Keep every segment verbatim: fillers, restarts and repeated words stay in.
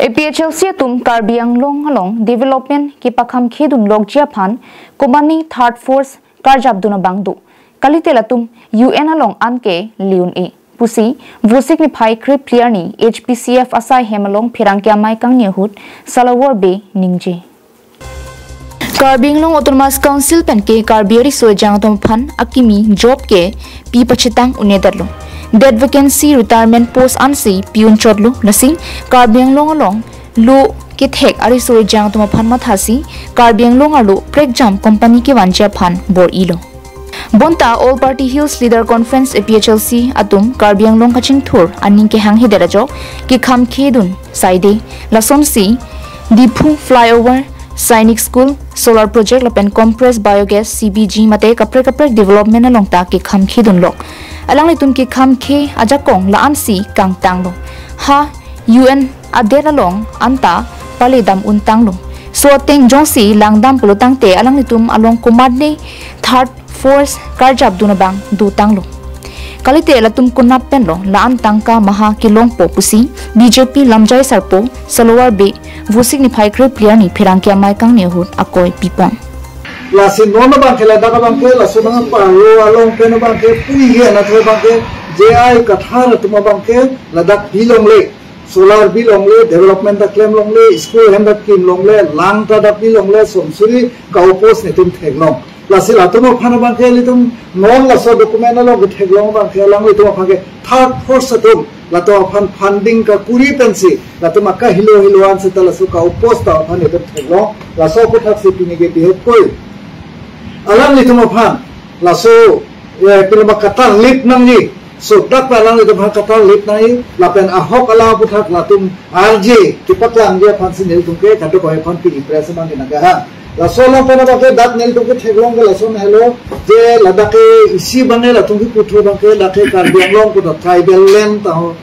A P H L C atum Karbi Anglong along development kepakhamkhedun lokji aphan komane third phase karjapdun abang do. Kalite latum U N along an ke le-un-e pusi Vosik niphai krepli arni H P C F asai hem along pherangke amei kangni ahut Salawar Bey ningje. Karbi Anglong Autonomous Council pen ke Karbi ariso ejang atum aphan akimi job ke pi pachetang un-edetlo. Det vacancy retirement post ansi pi-un chotlo, lasi Karbi Anglong along lo kethek ariso ejang atum aphan mathasi Karbi Anglong arlo prekjam company kevanji aphan bor-ilo. Bonta All Party Hills Leader Conference, A P H L C atum Karbi Anglong kachingthur aning kehanghedet ajok kekhamkhedun saide, lasonsi Diphu Flyover, Sainik School, Solar Project lapen Compressed Biogas, C B G mate kaprek kaprek development along ta kekhamkhedunlo. Alanglitum kekhamkhe ajakong la-ansi kangtanglo. Ha U N adet along anta pale dam-un tanglo. So ateng jongsi langdam pulo tangte alanglitum along komane third phase karjapdun abang dotanglo. Kalite latum konat penlo la-an tangka maha kelongpo pusi B J P lamjai sarpo Salawar Bey Vosik niphai krepli arni pherangke amei kangni ahut akoi pipon. Lasi non abang ke ladak abang ke, laso nang paro along pen abang ke, pui he anathoi abang ke, J I Kathar atum abang ke ladak bilongle, solar bilongle, development ta klemlongle, school hem ta kimlongle, lang ta dak bilongle, somsuri ka-oppose netum theklong. Lasi latum aphan abang ke ilitum non laso document along ketheklong abang ke alanglitum aphan ke third phase atum latum aphan funding kakuri pensi latum aka helo helo an seta laso ka-oppose ta aphan itum theklong. Laso aputhaksi pini ke bihekpoi alanglitum aphan laso, eh, piloma katar lip nangji. So dak pa alanglitum aphan katar lip nangji. Lapen ahok alang aputhak latum arje kepaklangji aphansi nelitum ke kadokave aphan pini press abang ke nangkehang. Laso along pen abang ke dak nelitum ke theklong ke lason helo, je ladak ke isi abang ke latum ke puthot abang ke dak ke Karbi Anglong pu ta tribal land ta ho,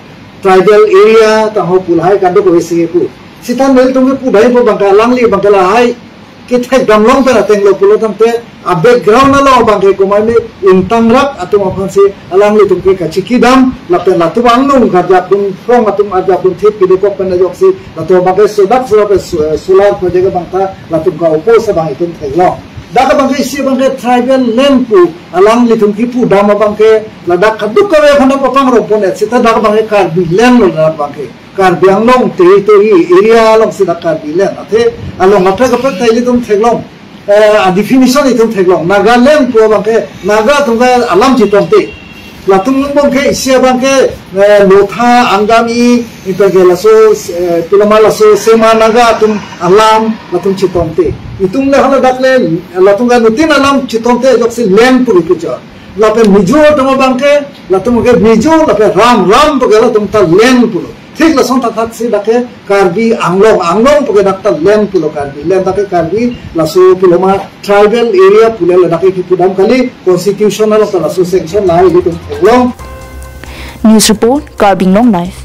tribal area ta ho pu lahai kadokave si pu. Seta nelitum ke pu dai pu abang ke alangli abang ke lahai kethekdamlong pen atenglo pulo tangte a-background along abang ke komane ingtangrak atum aphansi alanglitum ke kachikidam lapen latum angno karjapdun, phrong atum arjapdun thip kedokok pen ajoksi latum abang ke sodak sodak ke so-, solar project abang ta latum ka-oppose abang itum theklong. Dak abang ke isi abang ke tribal land pu alanglitum kipudam abang ke ladak kadokave aphan papangrongpon-et seta dak abang ke Karbi land lo dak abang ke. Karbi Anglong territory area alongsi dak Karbi land. Athe along kaprek kaprek ta ilitum theklong. Eh, a-definition itum theklong. Nagaland pu abang ke, Naga atum ke alam chitomte. Latum abang ke isi abang ke, eh, Lotha, Angami, itum ke laso, eh, piloma laso Sema Naga atum alam latum chitomte. Itum le hala dak le latum ke nutin alam chitomte ajoksi land pu ipucha. Lapen Mizo atum abang ke, latum ke Mizo, lapen Ram, Ram pu ke latum ta land pulo. Thik lason thakthak si dak ke Karbi Anglong, Anglong pu ke dak ta land pulo Karbi. Land dak ke Karbi laso piloma tribal area pule ladak ke kipudam kali, constitution along ta laso sanction lahai ilitum theklong. News report, Karbi Anglong Live.